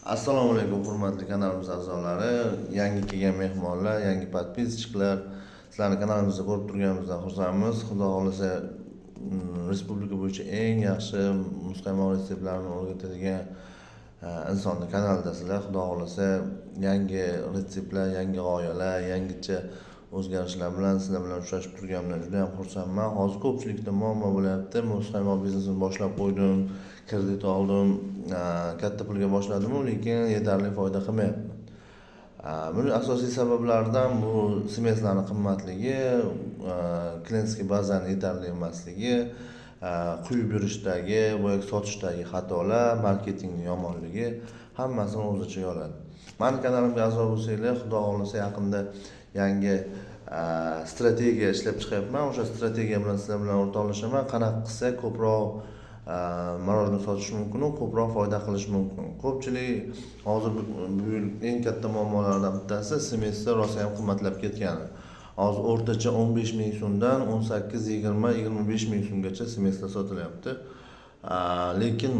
Assalomu alaykum, hurmatli kanalimiz a'zolari, yangi kelgan mehmonlar, yangi подписчик lar. Sizlarni kanalimizda ko'rib turganimizdan xursandmiz. Xudo xohlasa, respublika bo'yicha eng yaxshi muzqaymoq retseptlarini o'rgatadigan insonni kanalidasizlar. Xudo xohlasa, yangi retseptlar, yangi g'oyalar, yangicha o'zgarishlar bilan sizlar bilan uchrashib turganimdan juda ham xursandman. Hozir ko'pchilikda muammo bo'lyapti. Muzqaymoq biznesini boshlab qo'ydim, kredit oldim, katta pulga boshladimu, lekin yetarli foyda qilmayapman. Buni asosiy sabablaridan bu смесь larni qimmatligi, клиентский bazani yetarli emasligi, quyib yurishdagi, boyagi sotishdagi xatolar, marketingni yomonligi hammasini o'z ichiga oladi. Mani kanalimga a'zo bo'lsanglar, Xudo xohlasa, yaqinda yangi strategiya ishlab chiqyapman. O'sha strategiya bilan sizlar bilan o'rtoqlashaman. Qanaqa qilsa ko'proq мороженое sotish mumkin, ko'proq foyda qilish mumkin. Ko'pchilik hozir bu yil eng katta muammolardan bittasi смесь lar rosa ham qimmatlab ketgani. Hozir o'rtacha 15 ming so'mdan 18, 20, 25 ming so'mgacha смесь lar sotilyapti. Lekin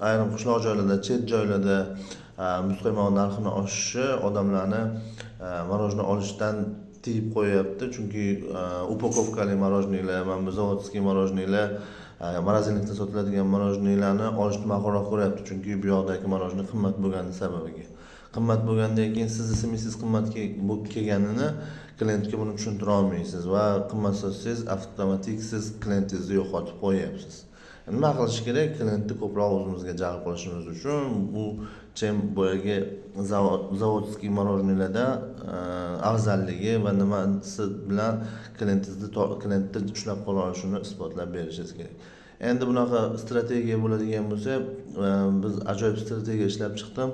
ayrim qishloq joylarda, chet joylarda muzqaymoq narxini oshishi odamlarni мороженое olishdan tiyib qo'yyapti. Chunki упаковка li мороженое lar, mana bu заводский мороженое lar, морозильник da sotiladigan мороженое larni olishni ma'qulroq ko'ryapti. Chunki bu yoqdagi мороженое qimmat bo'lgani sababiga. Qimmat bo'lgandan keyin sizni смесь ingiz qimmat bo'lib kelganini klientga buni tushuntira olmaysiz va qimmat sotsangiz, avtomatik siz klientingizni yo'qotib qo'yyapsiz. Nima qilish kerak? Klientni ko'proq o'zimizga jalb qilishimiz uchun bu чем boyagi заводский мороженое lardan afzalligi va nimasi bilan klientni ushlab qola olishini isbotlab berishingiz kerak. Endi bunaqa strategiya bo'ladigan bo'lsa, biz ajoyib strategiya ishlab chiqdim.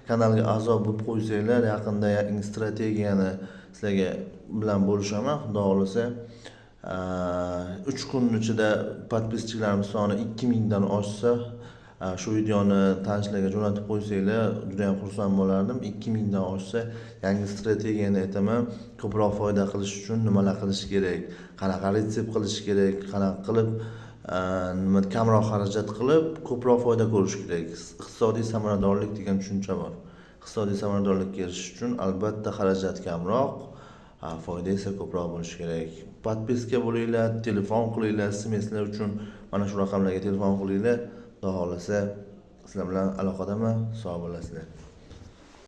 Kanalga a'zo bo'lib qo'ysanglar, yaqinda yangi strategiyani sizlarga bilan bo'lishaman. Xudo xohlasa, 3 kun ichida подписчик larimiz soni 2000 dan oshsa, shu videoni tanishlarga jo'natib qo'ysanglar, juda yam xursand bo'lardim. 2000 dan oshsa, yangi strategiyani aytaman. Ko'proq foyda qilish uchun nimalar qilish kerak, qanaqa retsept qilish kerak, qanaqa qilib nima kamroq xarajat qilib ko'proq foyda ko'rish kerak. Iqtisodiy samaradorlik degan tushuncha bor. Iqtisodiy samaradorlikka erishish uchun albatta xarajat kamroq, foyda esa ko'proq bo'lishi kerak. Подписка bo'linglar, telefon qilinglar, смесь lar uchun mana shu raqamlarga telefon qilinglar. Xudo xohlasa, sizlar bilan aloqadaman. Sog' bo'lasizlar.